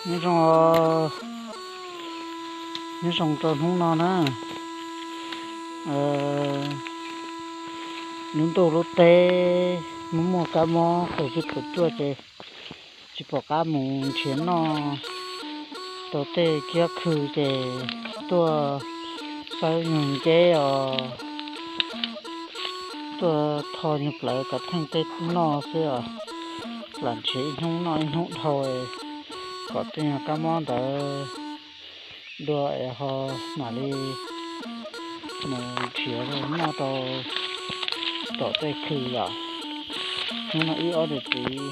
Nyob zoo, nyob zoo rau hnub no na. Lub ntuj lub teb muaj muaj kab mob qus plig qus cuaj ces tsis pom qab mus nrhiav noj rau tej kiab khw ces tuaj xawb nyuag nceb os, tuaj tho nyuag plawv kom theej tej noj xwb os. Lam nrhiav ib hnub noj ib hnub dhau kom tej nyuag kab mob ntawd dua es ho mam li mus nrhiav noj rau tom tej khw yom. Hnub no ib ob niam txiv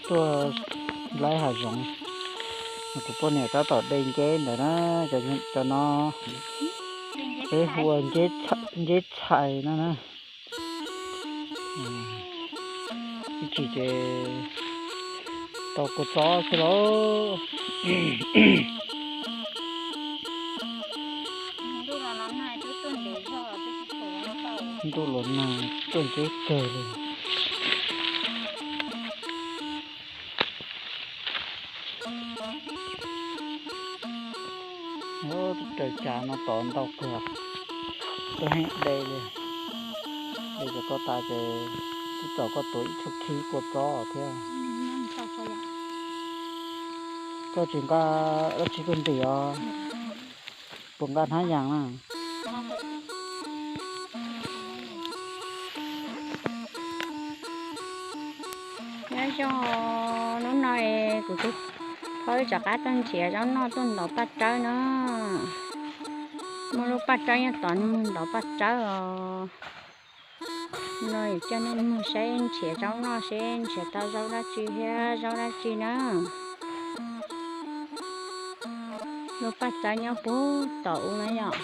tuaj laib hav zoov, kuv poj niam tab tom de nceb ntawd na, cov no peb hu ua nceb txhais no na. Ib chim ces tau kua txob xwb lauj. Ntuj los nag tuaj nceb kawg li. Raws cas no tod ntau kawg, tuaj heej de li. De cov ko tas ces twb txaus koj tuav ib txhua khib kua txob thiab. Koj tsis nqa dab tsi tuaj ntim os? Puas nqa hnab yas na? Nyob zoo, hnub no es kuv tus phauj rov qab tuaj nrhiav zaub noj tuaj ntov Paj Tsawb na. Muaj lub Paj Tsawb nyob tod, nws mus ntov Paj Tsawb os. No coj nej mus saib nrhiav zaub noj seb nrhiav tau zaub dab tsi thiab zaub dab tsi na. Lub Paj Tsawb nyob puag tom u na yom.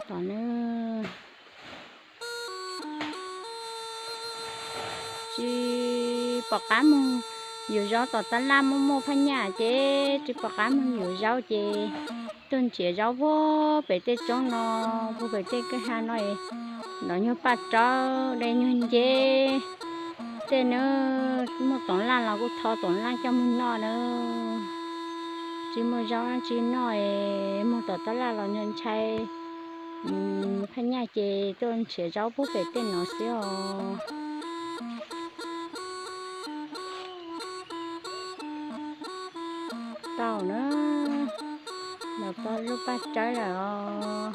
Tom nws tsis pom qab mus yuav zaub, tom tab laj muaj muaj phaj nyaj ces tsis pom qab mus yuav zaub ces tuaj nrhiav zaub puag pem tej roob no, puag pem tej kwj ha no, ntov nyuag Paj Tsawb, de nyuag nceb. Tej nws muaj toov laj los kuj tho toov laj coj mus noj na. Tsis muaj zaub dab tsi noj es mus tom tab laj los ntshai phaj nyaj ces tuaj nrhiav zaub puag pem tej no xwb os. Tau na, los tau lub Paj Tsawb lawm os.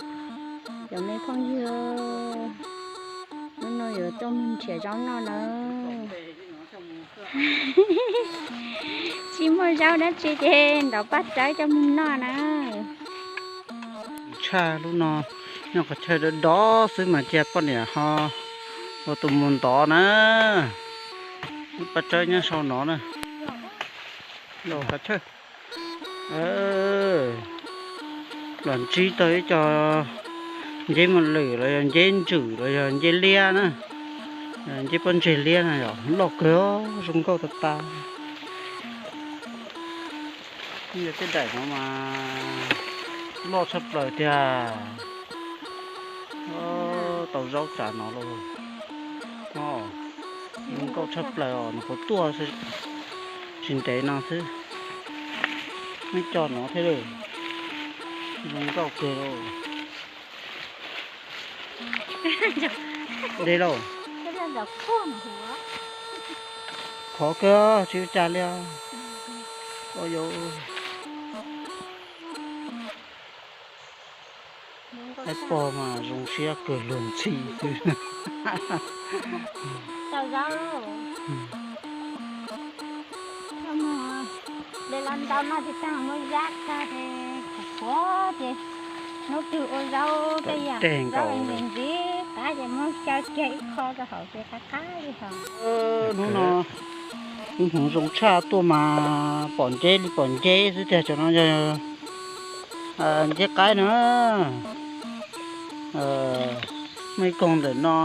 Cov me phooj ywg, hnub no yuav tuaj mus nrhiav zaub noj na. Tsis muaj zaub dab tsi ces ntov Paj Tsawb coj mus noj na. Tshaj lub no nyob qhov chaw dov dov xwb mas cia poj niam ho ua tus mus ntov na. Lub Paj Tsawb nyob sau no na. Los qhov chaw los ntsib tau ib co nceb mos lwm los yog nceb ntswm los yog nceb liab na. Nceb pob ntseg liab na yom, loj kawg, zoo nkauj tas tas. Yog tej daim no mas loj tshaj plaws tiag. Tau zaub tsam no lauj. Zoo nkauj tshaj plaws os, nws puas tuaj tsis ntev no xwb. Muaj co no thiab, zoo nkauj kawg lauj. De lauj. Khov kawg tsis ua cas li. Ais pog mas zoo siab kawg luag ntxhi xwb. De los ntau no ces tag muaj zab tag ces qhuav ces hnub twg ua zaub tej yam zaub ntxiv ntxiv qab ces muab xyaw kiag ib qho rau hauv ces qab qab li hos. Hnub no ib hmoov zoo tshaj tuaj mas pom nceb li pom nceb xwb tiag, cov no yog nceb qaib na. Muaj ib koog ntawm no.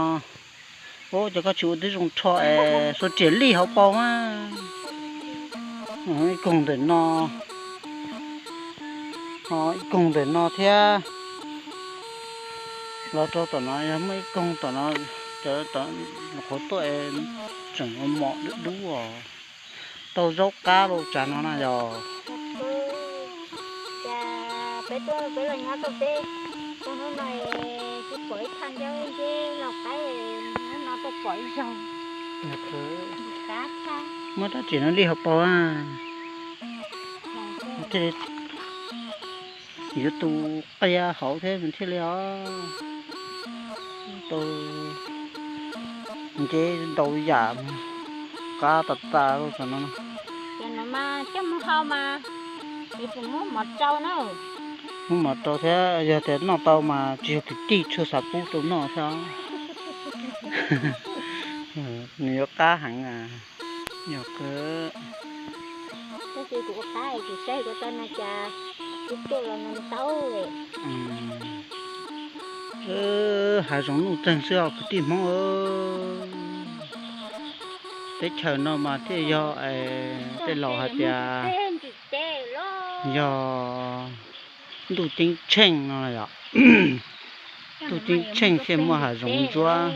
Ub, cov koj tsis ua twb zoo rho es xuas riam lij hauv paus mas. Ib koog ntawm no, ho ib koog ntawm no thiab. Los rau tom no yog muaj ib koog tom no, cov qhuav tuaj es tseem ua mos dub dub os. tau zaub qab los tsav no na yog. Cas peb tuaj peb los nyob tau peb, tau hnub no tsis pom ib thaj nceb los qaib, hnub no tau pom ib zaug. Muab rab riam no li hauv paus, thiaj li yuav tus qia hauv thiab thiaj li os. Tau nceb ntau yam, qab tas tas no. Coj mus hau mas, muab mov rau na. Muab mov rau thiab, yog tias noj tau mas tsis yog kwv tij tsuas xav pub rau noj thiab. Nws yuav qab heev. Yog, tab sis kuv ua qab kuv saib ko tau no cas ib tuaj los no ntau. Hav zoov nuj txeeg xwb os kwv tij Hmoob. Teb chaws no mas thiaj yog tej laus hais tias yog ntuj ceeb tsheej no yom. Ntuj ceeb tsheej thiaj muaj hav zoov ntsuab,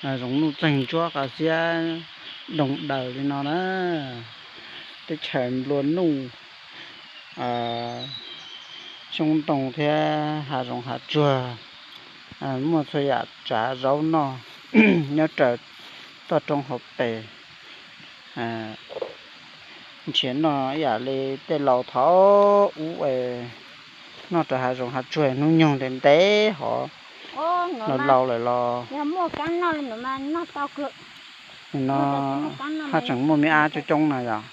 hav zoov nuj txeeg ntsuab qas xiab doog daws li no na. Teb chaws nplua nuj, xyoob ntoo thiab hav zoov hav tsuag, muaj txhua yam tsav zaub noj nyob raws toj roob hauv pes. Nrhiav noj ib yam li tej laus thaum ub es noj rau hav zoov hav tsuag hnub nyoog ntev ntev hov, laus laus lawm los no haj tseem muaj me ab coob coob na yom.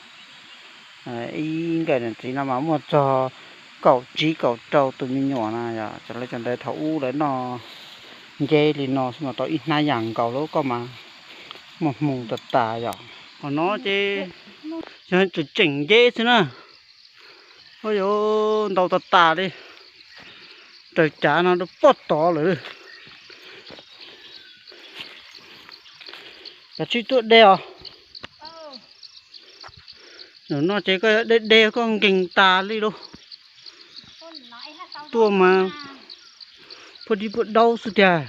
Ib nkawm niam txiv no mas muaj txog kaum tsib kaum rau tus me nyuam na yom. Cov lawv cov ntawd thaum ub lawv noj nceb li no xwb mas tau ib hnab yam nkaus lawm, koj mas muaj hmoo tas tas yom. Qhov no ces yog tseem tseem nceb xwb na. Ua yuav ntau tas tas li, raws cav no rau poj tod lawm. Kav tsij tuaj de os. Zaum no ces koj yuav de de koj nkees tas li lauj. Tuaj mas puag dib puag daub xwb tiag.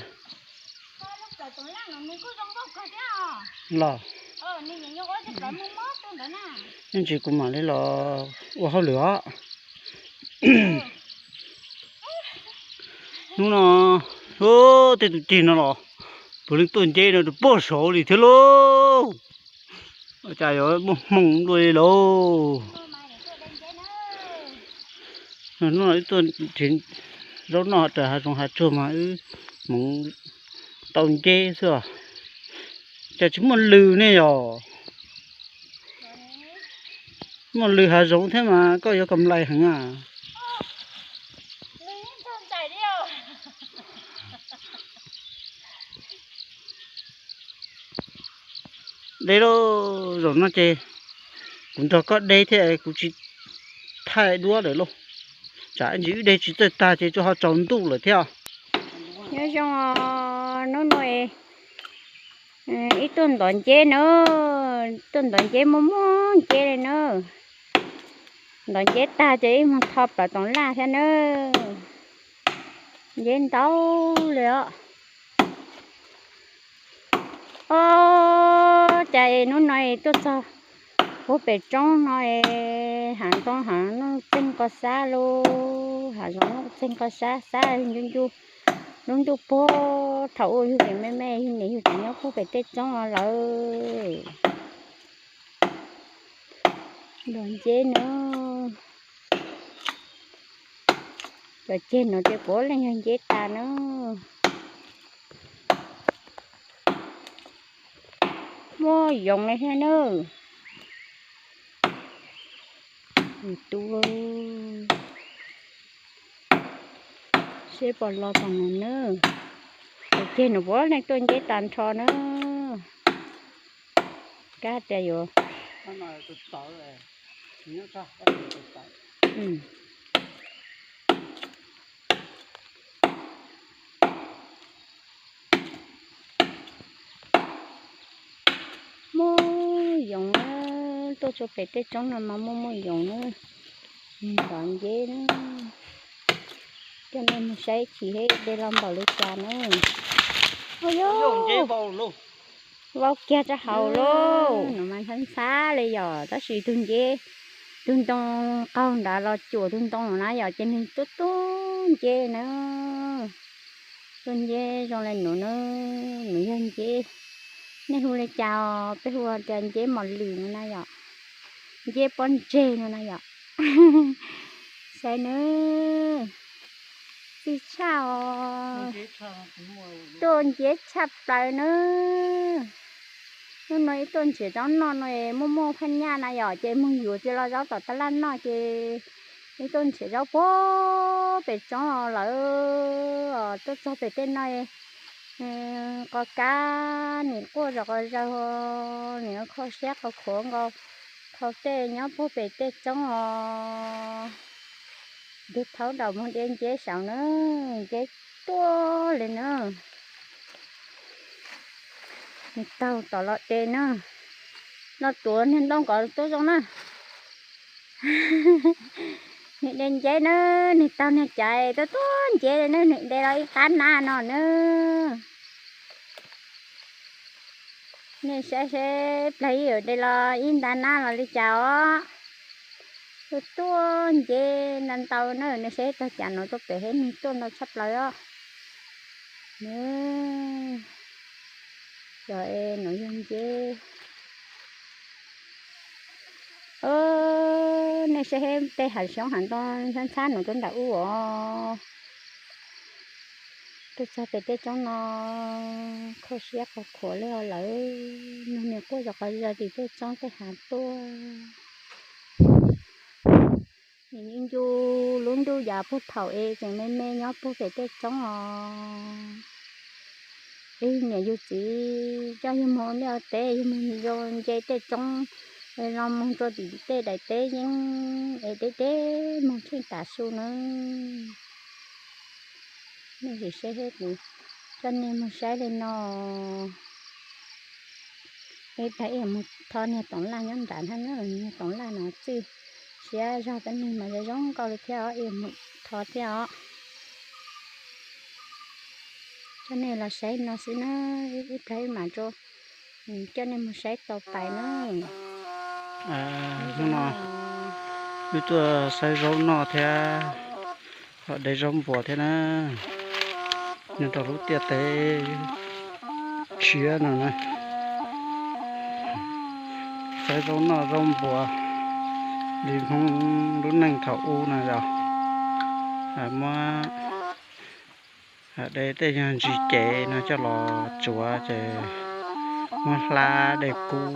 Los, ib ntsis kuv mam li los ua hauj lwm os. Hnub no, tej tus ceg no los puav leej tuaj nceb no rau pog saud li thiab lauj. Cas yuav muaj hmoo luaj li lauj. Hnub no wb tuaj nrhiav zaub noj raws hav zoov hav tsuag mas wb hmoov tau nceb xwb os. Cas tsis muaj lws ne yog? Muaj lws hav zoov thiab mas koj yuav kam lais heev a. De lauj, zaum no ces kuv nrog koj de thiab kuv tsis thaij duab lawm lauj. Tsam ntsis wb de tsis txawj tag ces tsuas ho tsaus ntuj lawm thiab. Nyob zoo, hnub no ib tuaj ntov nceb na, tuaj ntov nceb muaj muaj nceb li na. Ntov nceb tag ces ib mus tho plaws toov laj thiab na. Nceb ntau li os. Os, cas hnub no tuaj txog puag pem roob no, hav ntoo hav nuj txeeg koj sab lauj, hav zoov nuj txeeg koj sab, sab ncu ncu, lub ntuj puag thaum ub yug tseem me me yug niam yug tseem nyob puag pem tej roob no lawm. Ntov nceb na. Cov ceg no ces puav leej yog nceb tas na. Muaj yoov li thiab na. Tu, seb puas los tom no na. Cov ceg no puav leej tuaj nceb tag nrho na. Kab tias yuav Muaj yoov na, tuaj txog pem tej roob no mas muaj muaj yoov na. Ntov nceb na, coj nej mus saib chim thiab de los npaum li cas na. Nceb vau lauj. Vau kiag rau hauv lauj. Nws mas ntxhab ntxhab li yom, tab sis tus nceb, tus ntoo qaug nrad los cuam tus ntoo na yom, ces nws tuaj tuaj nceb na. Tuaj nceb zoo li nuav na, nws yog nceb, nej hu li cas os? Peb hu tias nceb mos lwm no na yom, nceb pob ntseg no na yom. Saib nawb, txi tshaj os, tuaj nceb tshaj plaws nawb. Hnub no ib tuaj nrhiav zaub noj no, muaj muaj phaj nyaj na yom, ces moog yuav tsi los zaub tom taj laj noj ces ib tuaj nrhiav zaub puag pem roob lawm, tuaj txog pem tej no, qos kab nim quaj zom qos zaws, nim kho siab qhov khuav nkaus, thau tej nyob puag pem tej roob os. Ntug thaub daus moog de nceb saud na, nceb tuaj li na. Nws taug tom los de na, los tuav niag ntoo kom tuaj zoo na. Nws de nceb na, nws taug niag caiv tuaj tuaj nceb li na, nws de los ib qab nab no na. Nej saib seb plag yuav de los ib nta nab los li cas os. Tuaj tuaj nceb ntau ntau na, nej saib tog cas no tuaj pem hab, nws tuaj ntau tshaj plaws os. Cov no yog nceb. Nej saib hab, tej hav xyoob hav ntoo ntxhab ntxhab no tuaj ntawm ub os. Tuaj txog pem tej roob no, kho siab qhov khuav li os lawm, nws nim quaj zom qos zaws tim tej roob tej hav tuaj. Nim ncu ncu lub ntuj yav puag thaum es tseem me me nyob puag pem tej roob os. Ib niam yug txiv coj yug moog ua liaj ua teb, yug moog nce tej roob, los moog rua tim tej daim teb yeeb es deb deb moog tsheej tas su na. Nej sim saib seb kuv coj nej moog saib li no. Ib pliag ib moog thov niag toov laj nyob nrad na, niag toov laj no txwj siab zog, peb neeg mas zoo zoo nkauj li thiab os, ib moog thov thiab os. Coj nej los saib no xwb na, ib pliag ib mam rua coj nej moog saib tau pais na. Hnub no wb tuaj saib zaub noj thiab, ho de zaub npuas thiab na. Nyob rau lub tiaj teb tshiab no na, saib zaub noj zaub npuas li Hmoob lub neej thaum ub no yog muab de tej nyuag ntsis cev no coj los tsuav ces muab hlab dej kub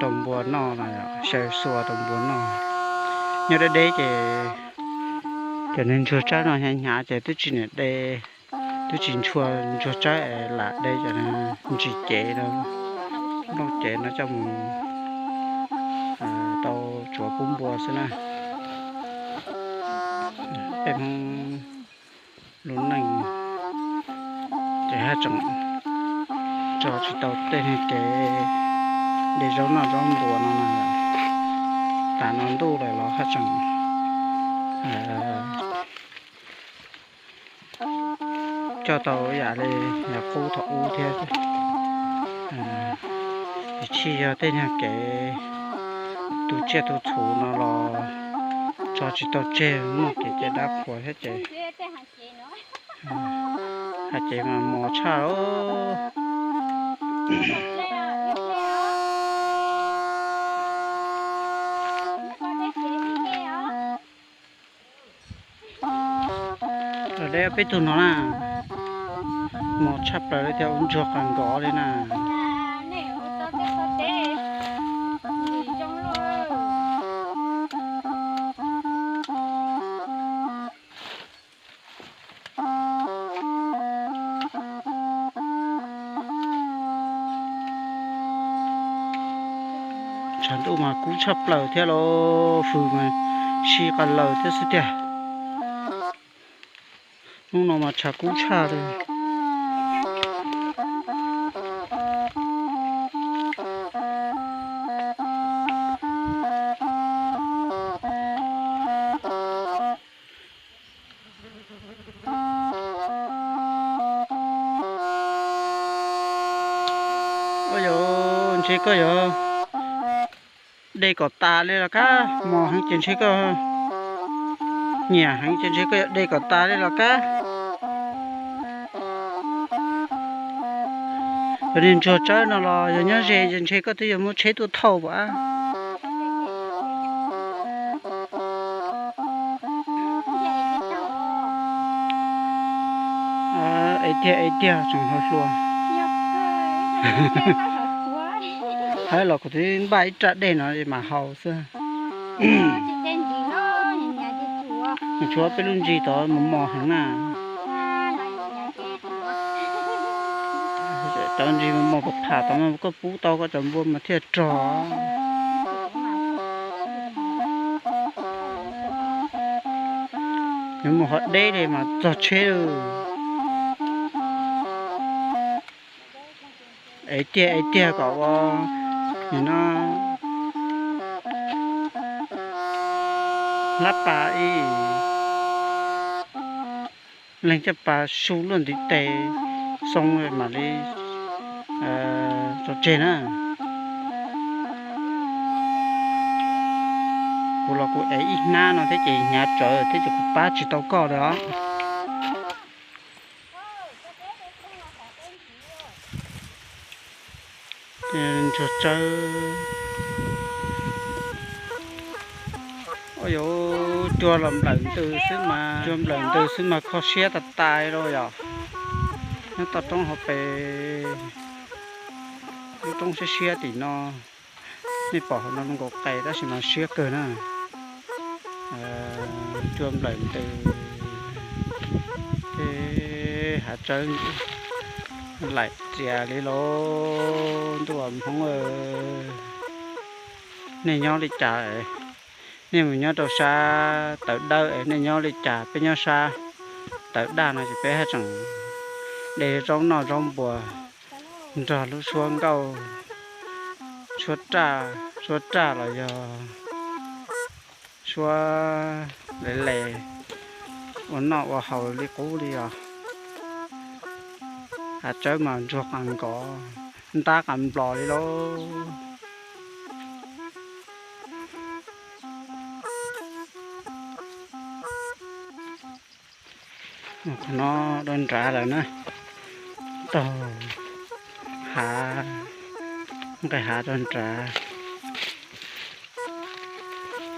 rau npua noj no, xyaw xua rau npua noj. Nyob deb deb ces cov niag ntsuag tsawb no hnyav hnyav ces twb tsis niam de, twb tsis ntshua ntsuag tsawb es lam de cov ntsis cev no, nplooj cev no coj mus tau tsuav pub npua xwb na. Peb Hmoob lub neej ces haj tseem tso tsis tau tej niag kev de zaub noj zaub npuas no na. Tas no ntuj lawm los haj tseem coj tau yam li yog qub thaum ub thiab. Tsis yog tej nyuag kev tu tsiaj tu txhu no los tso tsis tau tseg, muaj kev cai dab qhuas thiab ces hais cev mas mos tshaj. Deb peb tug no na, mos tshaj plaws li thiab, ua ntsuag qas nkov li na. Tshav ntuj mas kub tshaj plaws thiab los fws mas si qas laws thiab xwb tiag. Hnub no mas tshav kub tshaj li. Ntshe koj yuav de kom tas li los kab, mos heev ces ntshe koj nyiam heev ces ntshe koj yuav de kom tas li los kab. Cov niag ntsuag tsawb no los yog nyob ze ces ntshe koj twb yuav muab tsheb tuaj thauj pam. Ev tiag ev tiag tseem hluas hluas. Hab los kuv twb npaj ib raj dej no mam haus xwb. Tshuav peb lub ntsis tod mos mos heev na. Cov ntsis mos mos koj pham tod mas koj pub tau koj cov npua mas thiaj rog. Nws mus qhov deb li mas txog tsheb lawm. Ev tiag ev tiag kom ua nim no hlab pas ib leeg coj pas su luaj ntiv tes xoo mam li tso tseg na. Kuv los kuv ev ib hnab no thiab ces hnyav tsawv thiab ces kuv pab tsis tau koj li os. Ntsuag tsawb. Ua yuav cua los nplawm ntws xwb mas, cua nplawm ntws xwb mas kho siab tas tas li yom. Nyob toj roob hauv pes, lub roob siab siab tim no. Nej pom hauv no zoo nkaus qes tab sis mas siab kawg na. Cua nplawm ntws, tej hav tsawb laim txias li lauj. Ntuj Hmoob, nej nyob li cas? Nej mus nyob rau sab tawv dawb es nej nyob li cas? Peb nyob sab tawv daj no ces peb haj tseem de zaub noj zaub npua nrog lub suab nkauj, suab raj, suab raj los yog suab le le ua noj ua haus li qub li os. Hav tsawb mas ntsuag qas nkos, ntab qas nplos li lauj. Qhov no rau nrad lawm na, taug hav, nqes hav rau nrad,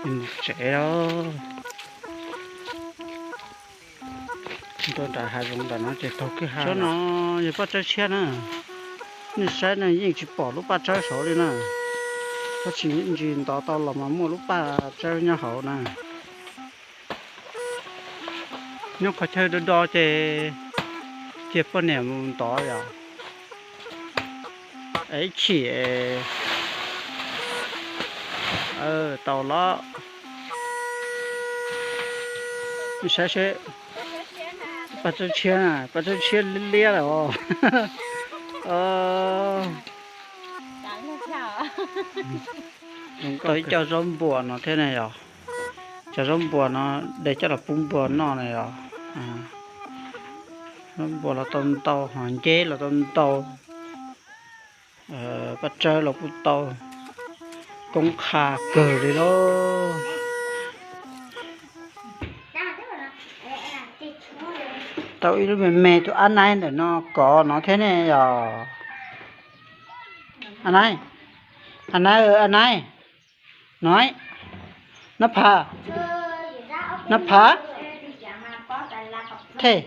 mus tsev lauj. Tuaj nram hav zoov ntawm no ces taug kwj ha. Tsob no yog paj tsawb tshiab na. Nej saib no yeej tsis pom lub paj tsawb saud li na. Tab sis ntsis ntov tau los mas muaj lub paj tsawb nyob hauv na. Nyob qhov chaw do do ces cia poj niam mus ntov yom. Ib chim tau los. Saib seb, paj tsawb tshiab, paj tsawb tshiab liab liab lawm os. Tau ib co zaub npua no thiab ne yom. Cov zaub npua no de coj los pub npua noj na yom. Zaub npua los tau ntau, ho nceb los tau ntau, paj tsawb los kuj tau, koob qha kawg li lauj. Tau ib lub me me tus ab naib ntawm no kov no thiab ne yom. Ab naib, ab naib, ab naib, no, nab phav, nab phav, thej.